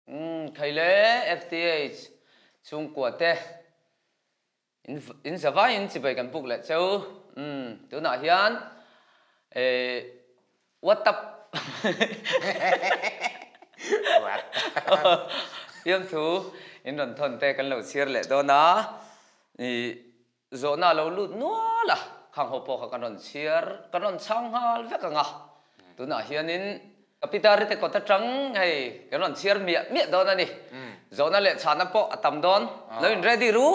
Umm Khaile FTH chhungkua te in in zavaiin chibai kan buk leh cheu. Umm tunah hian eh what up fiamthu in rawn thawn te kan lo chhiar leh dawn a ih Zawhna a lo lut nual a, khang ho pawh kha kan rawn chhiar, kan rawn chhang nghal vek ang a. Tunah hianin ka pitari te kawt atang hei kan rawn chhiar miah miah dawn a ni. Zawhna leh chhana pawh a tam dawn, lo in ready ru,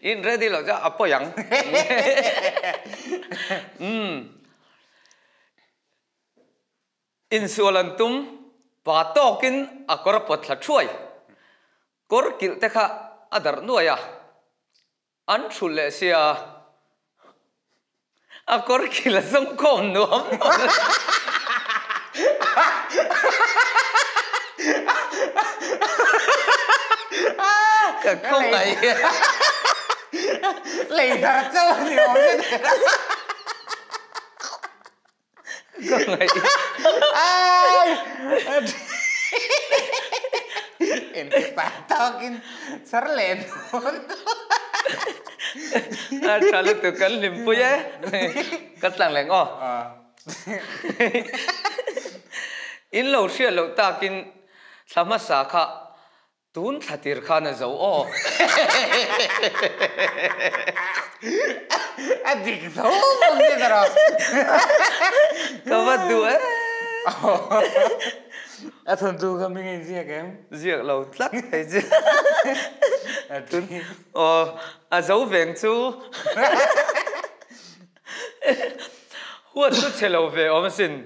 in ready loh chuan a pawi ang. Umm. Insual an tum, pa tawkin a kawr a pawt thla thuai. Kawr kilh te kha a darh nuai a, an thulh leh sia, a kawr kilh a zawng khawm nuam nuam lo. Ka khawngaih. Lei darh chauh a ni awm e. Ka ngaih. Ai! Inti pa tawkin char leh dawn. A tha lutuk kan hlimpui e. Ka tlang leng aw. In lo hriat loh takin thla hmasa kha Tun thla tir khan a zo aw. A dik tho ang che ka rawh. Ka va duh e. A thawntu kha hming a inziak em? Ziak lo tlat thei che. Tun aw a zo veng chu. Huat chu chhe lo ve awm asin.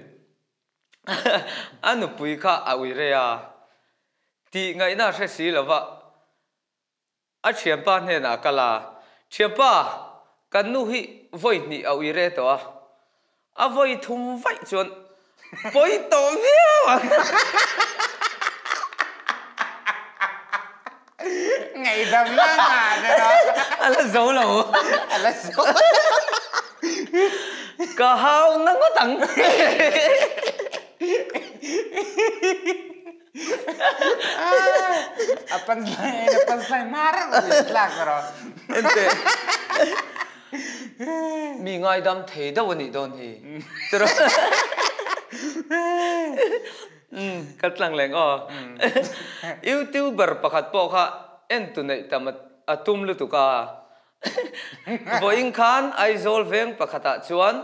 A nupui kha a ui rei a, tih ngaihna a hre si lo va, a thianpa hnenah a kal a, Thianpa, kan nu hi vawi hnih a ui re tawh a, a vawi thum vaih chuan pawi tawh viau ang. Ngaihdamna ngah te rawh. A la zo lo. A la zo lo. Ka hau na ngawt ang. A punchline a punchline hma reuh a tlak rawh. Enteh. Mi ngaidam thei deuh a nih dawn hi. Umm ka tlang leng aw. Youtuber pakhat pawh kha en tu neih tam a tum lutuk a. Vawiin khan Aizawl veng pakhatah chuan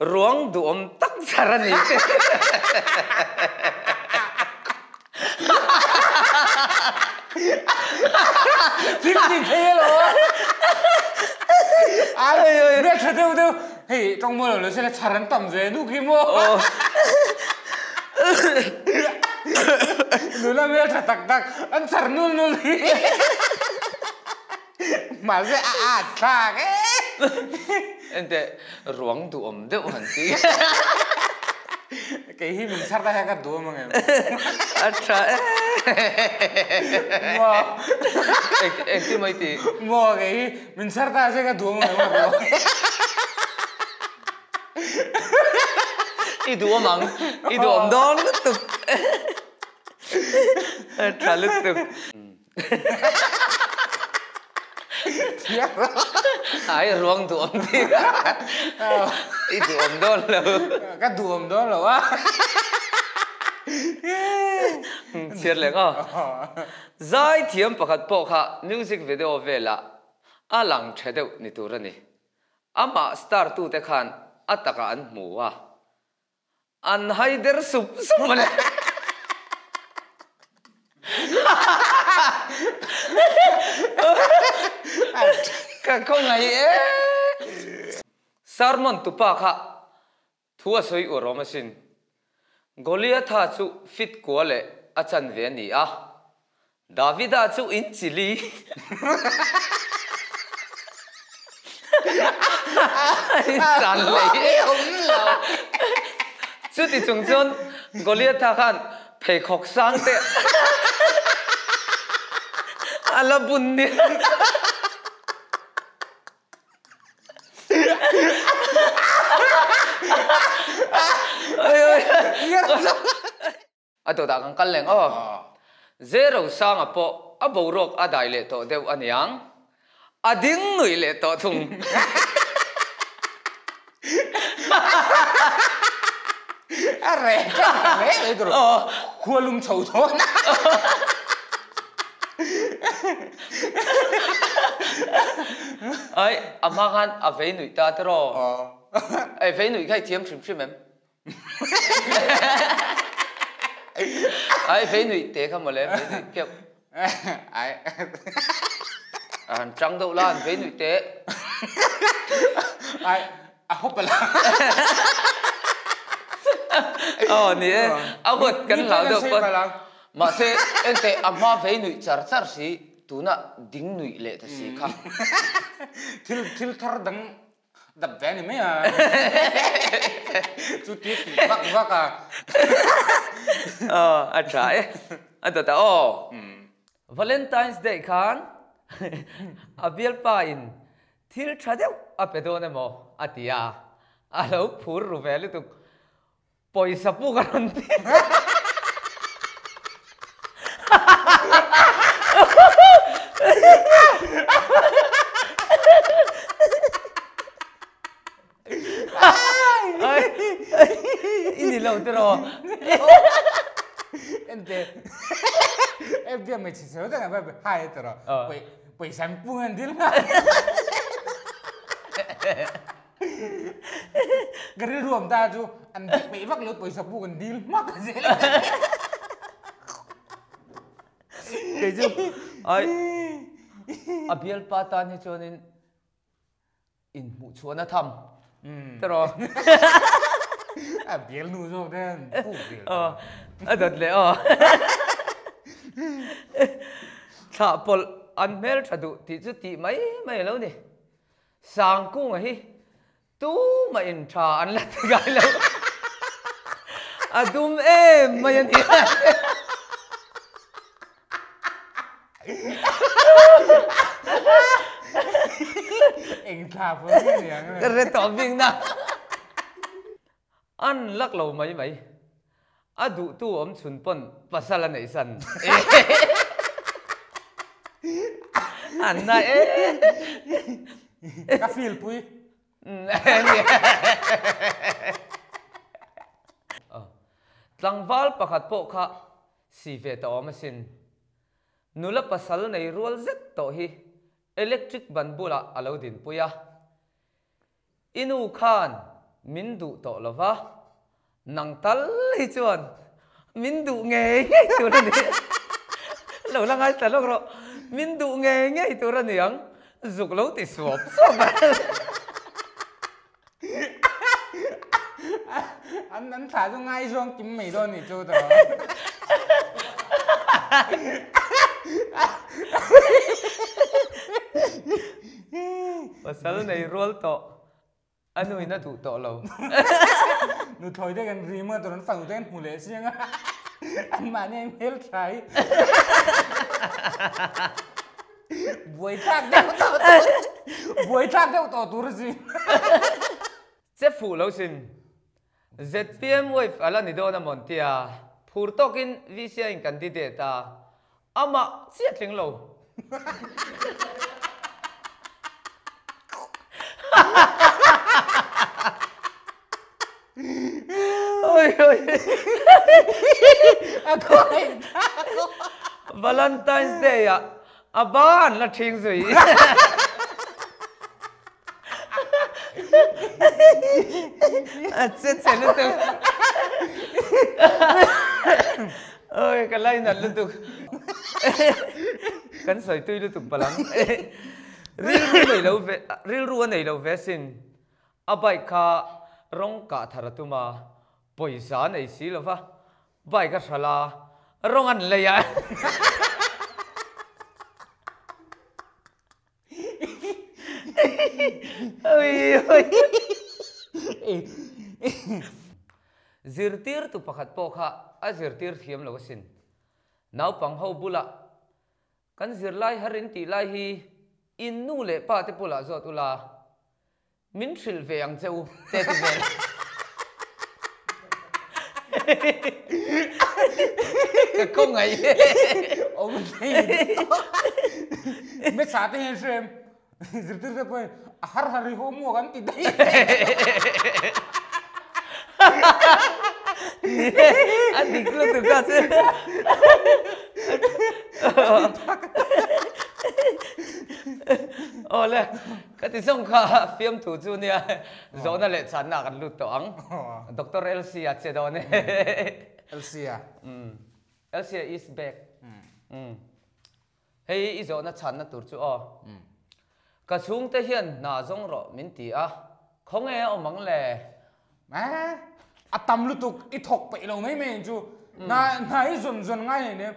ruang duhawm tak char a ni te. Thil ti thei elaw a. Hmel tha deuh deuh. Hei tawng maw lo lo sela chhar an tam ve nuk hi maw. Nula hmel tha tak tak an chhar nul nul hi. Mahse a at thlak e. Enteh ruang duhawm deuh han ti. Kei hi min chhar ta hian ka duhawm ang em. A tha e. Maw. Engtin mai ti. Maw kei hi Min chhar ta se ka duh ang em a ruang. I duh awm ang, i duh awm dawn lutuk. Tha lutuk. Ai ruang duh awm ti. I duh awm dawn lo. Ka duh awm dawn lo a. Chhiar leh ngaw. Zaithiam pakhat pawh kha music video velah a lang tha deuh ni tur a ni. Amah star tute khan a takah an hmu a, an hai der sup sup mawle. Ka khawngaih e. Sermon tupa kha Thu a sawi uar awm asin. Goliatha chu fit kua leh a chan ve a ni a, Davida chu in chili. San lei. Chuti chung chuan Goliatha khan pheikhawk sang te a la bun nia. A dawtah kan kal leng aw. Zero sanga pawh a boruak a dai leh tawh deuh aniang. A ding nuih leh tawh thung. A reh tlang ta hle mai tur. Khua lum chho dawn a. Ai, a hma khan a vei nuih ta tiraw? Ei, vei nuih kha i thiam hrim hrim em? Ai, vei nuih te kha mawle, vei nuih keuh. Ai. An tang deuh la, an vei nuih te. Ai, a hawp ala. Aw, ni e, a huat kan hlau deuh pawn. Mahse, enteh, a hma vei nuih char char si, tunah ding nuih leh ta si kha. Thil, thil thar dang Dap ve ni mai a. Chu ti ti vak vak a. Aw a tha e. A dawt a aw. Valentine's Day khan a bialpa in thil tha deuh a pe dawn emaw a ti a, a lo phur ru ve lutuk. Pawisa puk a rawn ti. I ni lo tiraw? Ente FB mai chi cheu tak a hai tiraw. Pawisa an pung an dil nghal. Ka rilru awm ta chu an dik peih vak lo pawisa puk an dil hmak a zel. Kei chu ai a bialpa tan hi chuanin inhmuh chhuahna tham tiraw. A bialnu zawk te an puk vel. A dawt leh aw. Thlah pawlh an hmeltha duh tih chu tih mai mai a lo ni. Sangkunga hi tumah in tha an la ti ngai lo. A dum em mai a ni. Eng thla pawh nge ni ang. Ka hre tawh bik na. An lak lo mai mai. A duhtu awm chhun pawn pasal a neih san. An na e. Ka feel pui. Tlangval pakhat pawh kha si ve ta awm asin. Nula pasal nei rual zet tawh hi electric ban bulah a lo dinpui a. I nu khan min duh tawh lo va, nang tal hi chuan min duh ngei ngei tur a ni. Lo la ngaithla lawk rawh, min duh ngei ngei tur a ni ang, zuk lo ti suap suap a. An an thlah chu ngaizawng kim mai dawn ni chu tawh. Pasal nei rual tawh a nuin a duh tawh lo. Nuthlawi te kan rim a tur an fanu te kan hmu leh chiang a anmahni a hmel tha hi buaithlak deuh tawh tur buaithlak deuh tawh tur a si. Che fuh lo sin. Zpm wife a la ni dawn a mawn tia phur tawkin VCI in candidate a Amah chiah tling lo. Oi oi. Valentine's Day ah a ban la ṭhing zui. A che che lutuk. Oi ka lai nat lutuk. Kan sawi tui lutuk palang. Rilru nei lo ve rilru a nei lo ve sin. A bike kha rawng kah thar a tum a, pawisa a nei si lo va, Bike a hral a, rawng an lei a. Zirtirtu pakhat pawh kha a zirtir thiam lo asin. Naupang ho bulah kan zirlai har in tih lai hi in nu leh pa te bulah zawt ula, Min hrilh ve ang che u, te ti vel. Ka khawngaih. Awm thei Hmasa te hian hrem zirtir te pawhin a har har hi homework an ti daih. A dik lutuk a che. Awle, ka ti zawng kha fiamthu chu nia zawhna leh chhanna kan lut tawh ang. Doctor LC a che dawn e. LC a? LC a is back. Hei i zawhna chhanna tur chu aw. Ka chhungte hian hna zawng rawh min ti a, khawnge a awm ang le? Eh, a tam lutuk i thawk peih lo mai mai ang chu. Hna hna hi zawn zawn ngai nei nem.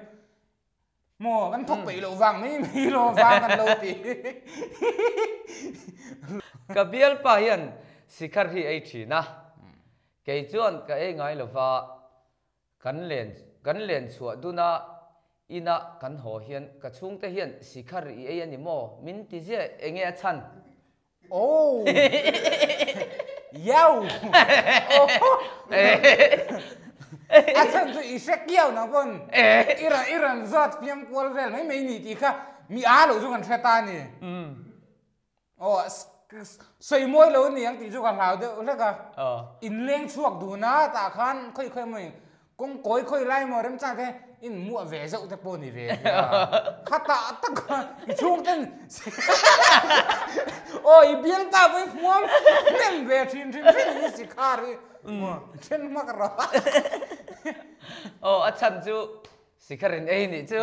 Maw kan thawk peih loh vang mai mai lo vang kan lo ti. Ka bialpa hian sikhar hi ei thin a, kei chuan ka ei ngai lova, Kan len kan len chhuah duna ina kan haw hian ka chhungte hian sikhar i ei a ni maw? Min ti ziah enge a chhan? Oh! Yau! A chhan chu i hre kiau nang pawn i rawn i rawn zawt fiam kual vel mai mai ni tih kha mi a lo chu kan hre ta a ni. Aw sawi mawi lo a ni ang tih chu ka hlau deuh hlek a. Inleng chhuak dun a tah khan khawi khawi emaw kawng kawi khawi lai emaw remchang te in muah ve zauh te pawh ni ve a nia. Kha tah tak khan i chhung ten aw i bial ta pawh i hmuam hnem ve thin hrim hrim in si khar hi then hmak rawh. Aw a chhan chu Sikhar in ei nih chu.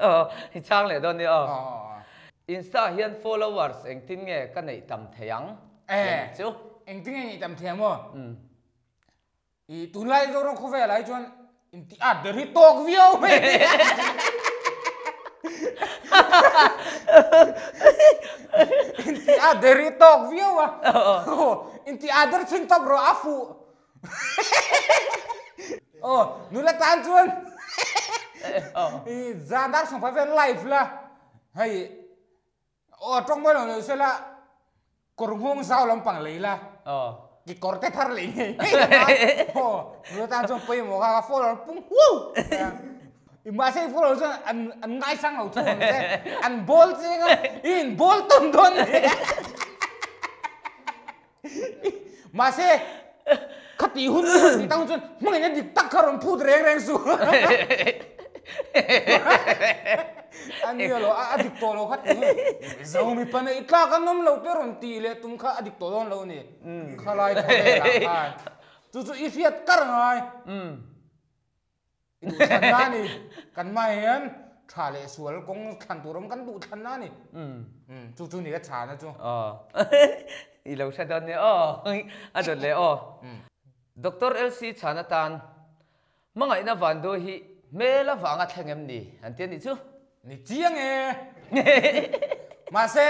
Aw i chhang leh dawn nia aw. Insta hian followers engtin nge ka neih tam thei ang tih a nih chu. Engtin nge neih tam thei ang maw? I tunlai Zoram khawvelah hi chuan intih at ber hi tawk viau mai. Intih at ber hi tawk viau a. Intih at ber chhun tawp rawh a fuh. Aw, nula tan chuan i zan dar sawng vel live la hei aw tawng mawi lo lo se la kawr nghawng zau lampang lei la ki kawr te thar lei ngei ngei aw nula tan chuan pawimawh kha ka follow pung huau i mahse i follow chuan an an ngaisang lo thung ang che an bawl cheng a i in bawl tawn dawn ni. Mahse, khati hun chu tih tak hun chuan hmangin a dik tak kha rawn phut reng reng suh. A nia lo, a dik tawh lo kha ti hun. Mizo mipa neih tlak an awm lo te rawn tih leh tum kha a dik tawh dawn lo a ni. Khalai khawvelah khan. Chu chu i hriat kar ngai. I duhthlanna a ni. Kan hma hian tha leh sual kawng thlan tur awm kan duhthlanna a ni. Chu chu ni a chhana chu. Aw. I lo hre dawn nia aw. A dawt leh aw. Doctor LC chhan atan hmangaihna vanduai hi hmel avanga thleng em ni an ti a nih chu. Ni chiang e. Mahse,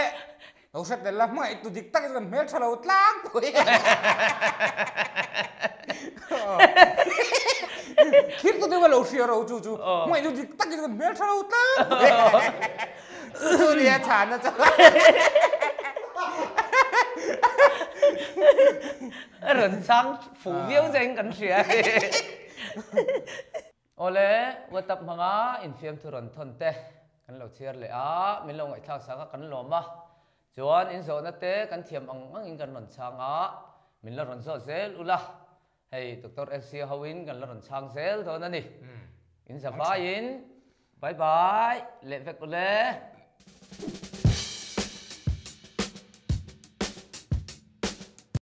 lo hre tel la, hmangaih tu dik tak hi chu kan hmel tha lo tlangpui. Thil tu deuh a lo hria ro chu chu, hmangaih tu dik tak hi chu kan hmel tha lo tlangpui. Chu chu nia chhana chu. A rawn chhang fuh viau zeng kan hria. Awle, WhatsApp hmanga infiamthu rawn thawn te kan lo chhiar leh a, min lo ngaihthlak sak a kan lawm a, chuan in zawhna te kan thiam ang angin kan rawn chhang a, min la rawn zawh zel ula, hei Doctor LC hoin kan la rawn chhang zel dawn a ni. In zavaiin bye bye leh vek ule.